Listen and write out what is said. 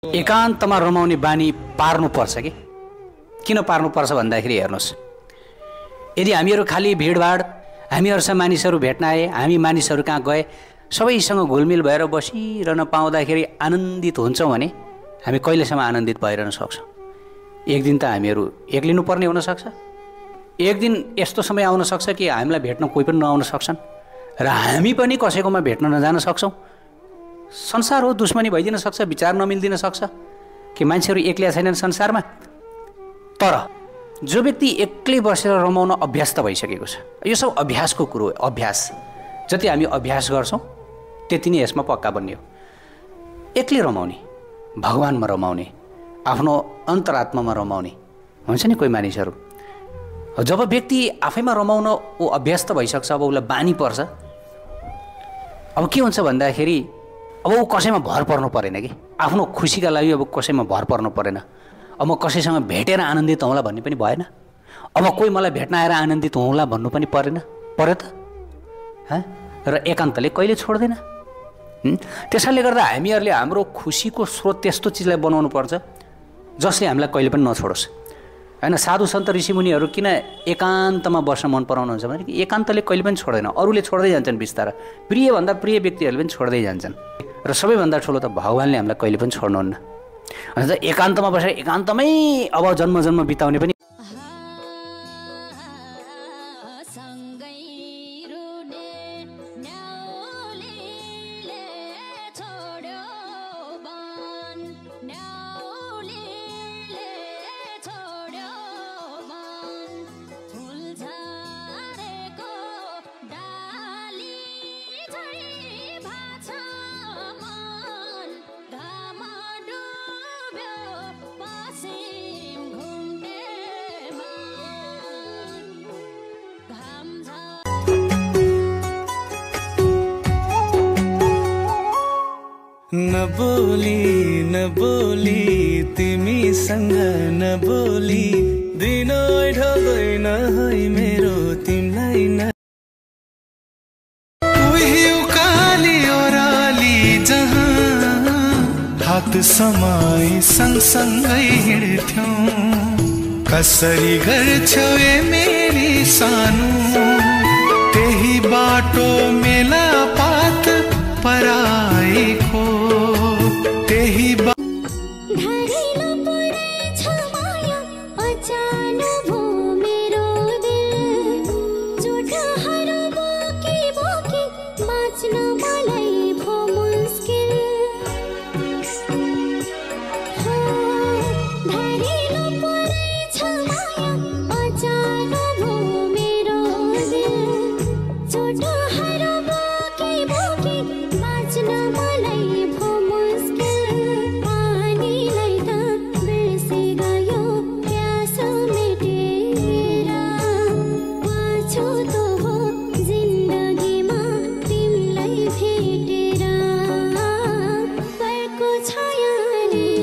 एकान्तमा रमाउने बानी पार्नुपर्छ कि किन पार्नुपर्छ भन्दाखेरि हेर्नुहोस्, यदि हामीहरू खालि भिडभाड हामीहरूसँग मानिसहरू भेट्न आए, हामी मानिसहरू कहाँ गए, सबैसँग घुलमिल भएर बसिरहन पाउँदाखेरि आनन्दित हुन्छौँ भने हामी कहिलेसम्म आनन्दित भइरहन सक्छौँ? एक दिन त हामीहरू एक्लिनुपर्ने हुनसक्छ। एक दिन यस्तो समय आउन सक्छ कि हामीलाई भेट्न कोही पनि नआउन सक्छन् र हामी पनि कसैकोमा भेट्न नजान सक्छौँ। संसार हो, दुश्मनी भइदिन सक्छ, विचार नमिल्दिन सक्छ कि मान्छेहरू एक्लै छैनन् संसारमा। तर जो व्यक्ति एक्लै बसेर रमाउन अभ्यस्त भइसकेको छ, यो सब अभ्यासको कुरो हो। अभ्यास जति हामी अभ्यास गर्छौँ त्यति नै यसमा पक्का बन्ने हो। एक्लै रमाउने, भगवानमा रमाउने, आफ्नो अन्तरात्मामा रमाउने हुन्छ नि कोही मानिसहरू। जब व्यक्ति आफैमा रमाउन ऊ अभ्यस्त भइसक्छ, अब उसलाई बानी पर्छ, अब के हुन्छ भन्दाखेरि अब ऊ कसैमा भर पर्नु परेन कि आफ्नो खुसीका लागि अब कसैमा भर पर्नु परेन। अब म कसैसँग भेटेर आनन्दित हौँला भन्ने पनि भएन। अब कोही मलाई भेट्न आएर आनन्दित हौँला भन्नु पनि परेन, पर्यो त र एकान्तले कहिले छोड्दैन। त्यसैले गर्दा हामीहरूले हाम्रो खुसीको स्रोत त्यस्तो चिजलाई बनाउनु पर्छ जसले हामीलाई कहिले पनि नछोडोस् होइन। साधु सन्त ऋषिमुनिहरू किन एकान्तमा बस्न मन पराउनुहुन्छ भने एकान्तले कहिले पनि छोड्दैन, अरूले छोड्दै जान्छन् बिस्तारा। प्रियभन्दा प्रिय व्यक्तिहरूले पनि छोड्दै जान्छन् र सबैभन्दा ठुलो त भगवान्ले हामीलाई कहिले पनि छोड्नुहुन्न। अन्त एकान्तमा बसेर एकान्तमै अब जन्म जन्म बिताउने पनि न बोली तिमीसँग न बोली दिन ढल्दैन है मेरो तिमीलाई न। कोही उकाली ओह्राली जहाँ हात समाई सँगसँगै हिँड्थ्यौं, कसरी गर्छौ ए मेरी सानो, त्यही बाटो मेला पात पराएको त्यही छायाले